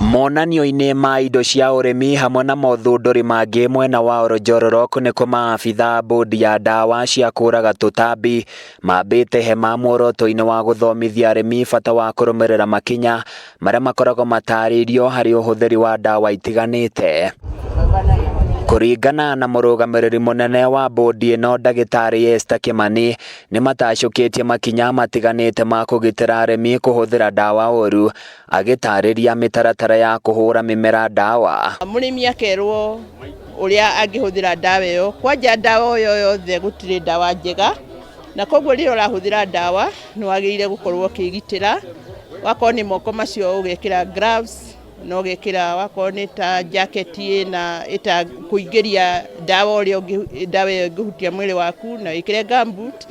Monanio-inĩ ma indo cia ũrĩmi hamwe na mothundũri mangĩ mwena wa Oljororok nĩkuo maabithaa bodi ya ndawa cia kũraga tũtambi mambĩte hema muoroto-inĩ wa gũthomithia arĩmi bata wa kũrũmĩrĩra makinya marĩa makoragwo matarĩirio harĩ ũhũthĩri wa ndawa itiganĩte. Kũringana na mũrũgamĩrĩri mũnene wa bodi ĩno ndagĩtarĩ Esther Kimani, nĩ matacũkĩtie makinya matiganĩte ma kũgitĩra arĩmi kũhũthĩra ndawa ũru, agĩtarĩria mĩtaratara ya kũhũra mĩmera ndawa. Mũrĩmi akerwo ũrĩa angĩhũthĩra ndawa ĩyo. Kwanja ndawa ĩyo yothe gũtirĩ ndawa njega, na koguo rĩrĩa ũrahũthĩra ndawa nĩ wagĩrĩire gũkorwo ũkĩgitĩra, wakorwo nĩ moko macio ũgekĩra gloves, na ũgekĩra wakorwo nĩ ta jacket ĩna ĩtakũingĩria ndawa ũrĩa ndawa ĩyo ĩngĩhutia mwĩrĩ waku, na wĩkĩre gumboot,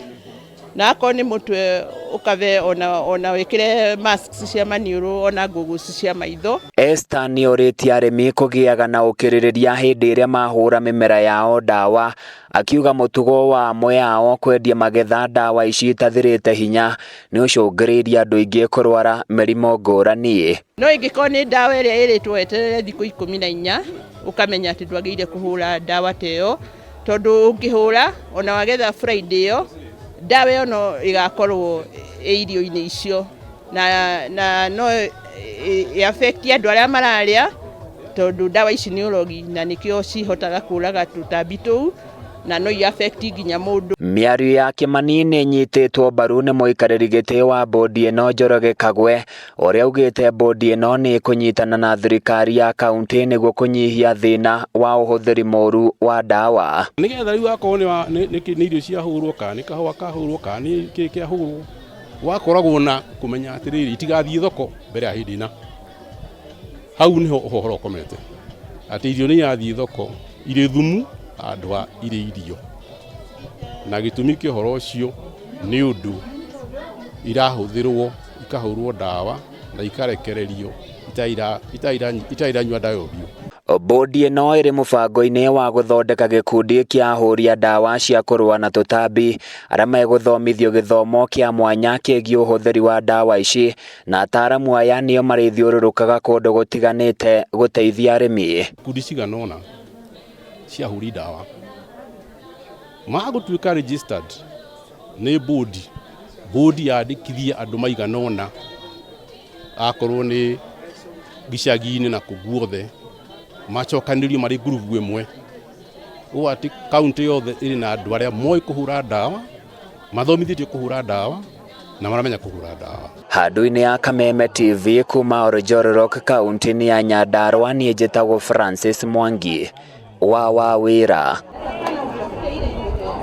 na akorwo nĩ mũtwe ũkave ona wĩkĩre masks cia maniũrũ ona goggles cia maitho. Esther nĩorĩtie arĩmi kũgĩaga na ũkirĩrĩria hĩndĩ ĩrĩa mahũra mĩmera yao ndawa, akiuga mũtugo wa amwe ao kwendia magetha ndawa ici itathirĩte hinya nĩ ũcũngĩrĩirie andũ aingĩ kũrwara mĩrimũ ngũrani. No ĩngĩkorwo nĩ ndawa ĩrĩa ĩrĩtwo weterere thikũ 14, ũkamenya atĩ ndwagĩrĩire kũhũra ndawa ta ĩyo, tondũ ũngĩhũra ona wagetha Friday ĩyo, ndawa ĩyo no ĩgakorwo ĩ irio-inĩ icio na no ĩ affect andũ arĩa mararĩa, tondũ ndawa ici nĩ ũrogi na nĩkĩo cihotaga kũraga tũtambi tũu, na no i affect nginya mũndũ. Mĩario ya Kimani nĩ ĩnyitĩtwo mbaru nĩ mũikarĩri gĩtĩ wa bodi ĩno Njoroge Kagwe, ũrĩa augĩte bodi ĩno nĩ ĩkũnyitana na thirikari ya kaunti nĩguo kũnyihia thĩna wa ũhũthĩri mũru wa ndawa. Nĩgetha rĩu akorwo nĩ irio ciahũrwo kana nĩ kahũa kahũrwo kana nĩ kĩ kĩahũrwo, wakoragwo na kũmenya atĩrĩrĩ itigathiĩ thoko mbere ya hĩndĩ ĩna. Hau nĩho ũhoro ũkomete, atĩ irio nĩ irathiĩ thoko irĩ thumu handũ ha irĩ irio, na gĩtũmi kĩa ũhoro ũcio nĩ ũndũ irahũthĩrwo ikahũrwo ndawa na ikarekererio itarĩ iranyua ndawa ĩyo biũ. Bodi ĩno ĩrĩ mũbango-inĩ wa gũthondeka gĩkundi kĩa ahũri a ndawa cia kũrũa na tũtambi arĩa megũthomithio gĩthomo kĩa mwanya kĩgiĩ ũhũthĩri wa ndawa ici, na ataaramu aya nĩo marĩthiũrũrũkaga kũndũ gũtiganĩte gũteithia arĩmi. Ikundi cigana ũna cia ahũri ndawa magũtuĩka registered nĩ bodi, bodi yandĩkithie andũ maigana ũna, akorwo nĩ gĩcagi-inĩ na kũ guothe, macokanĩrĩrio marĩ ngurubu ĩmwe, ũũ atĩ kaunti yothe ĩrĩ na andũ arĩa moĩ kũhũra ndawa, mathomithĩtio kũhũra ndawa na maramenya kũhũra ndawa. Handũ-inĩ ya Kameme TV kuma Oljororok kaunti-inĩ ya Nyandarua, niĩ njĩtagwo Francis Mwangi wa Wawĩra.